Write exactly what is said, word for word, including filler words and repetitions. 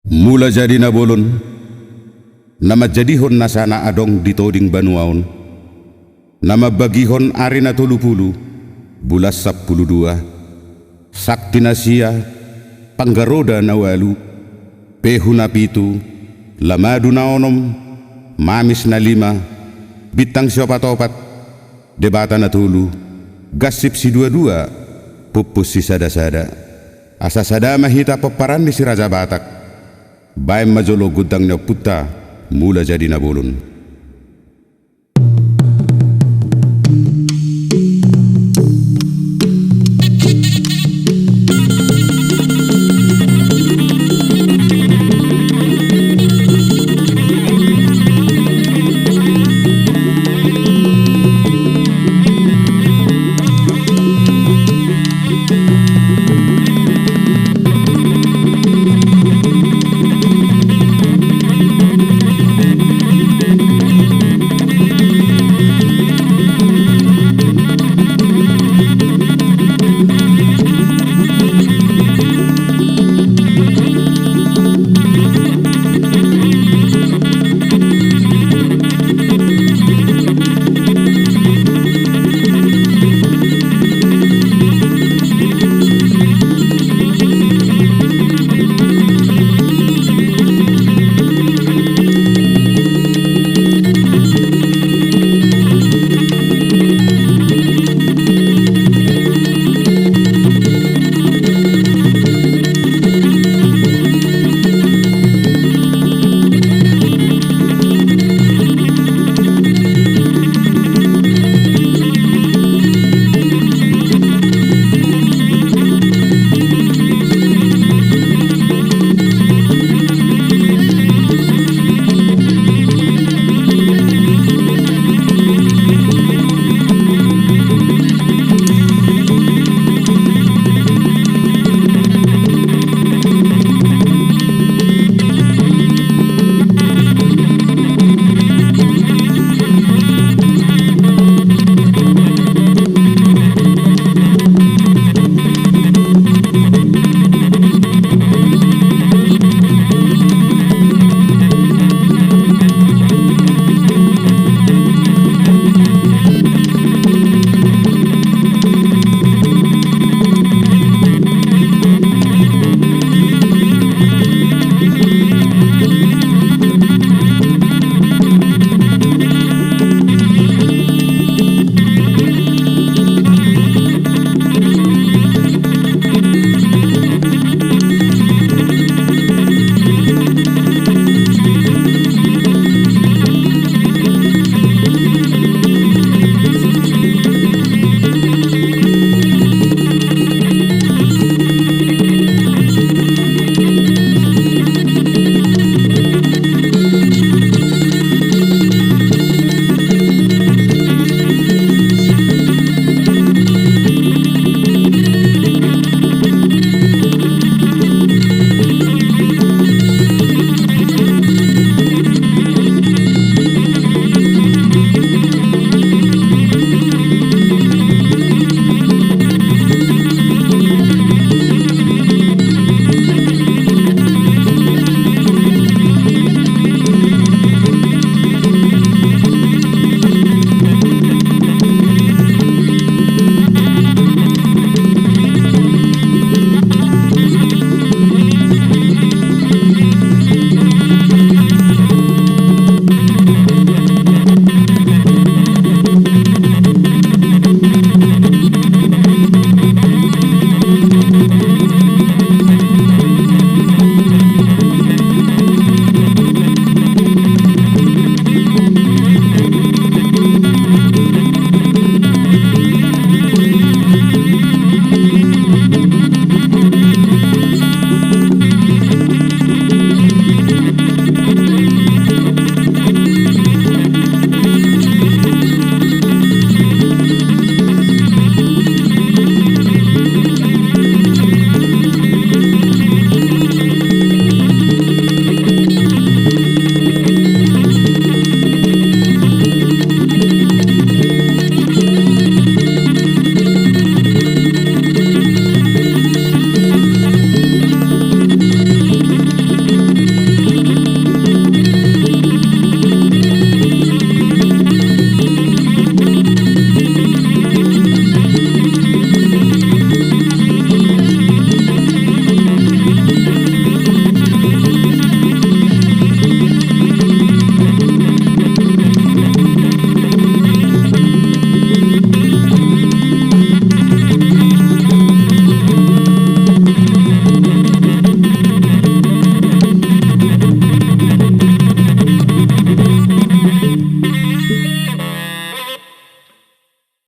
Mula Jadi Na Bolon, na manjadihon nasa na adong di toding banua on, na mambagihon ari na tolu pulu, bulan sampulu dua, sakti na sia, panggaroda na ualu, pehu na pitu, lamadu na onom, mamis na lima, bintang siopatopat, Debata na tolu, gansip siduadua, pumpun sisadasada. Asa sada ma hita pomparan ni Si Raja Batak. Baen ma jolo gondang ni ompunta, Mula Jadi Na Bolon.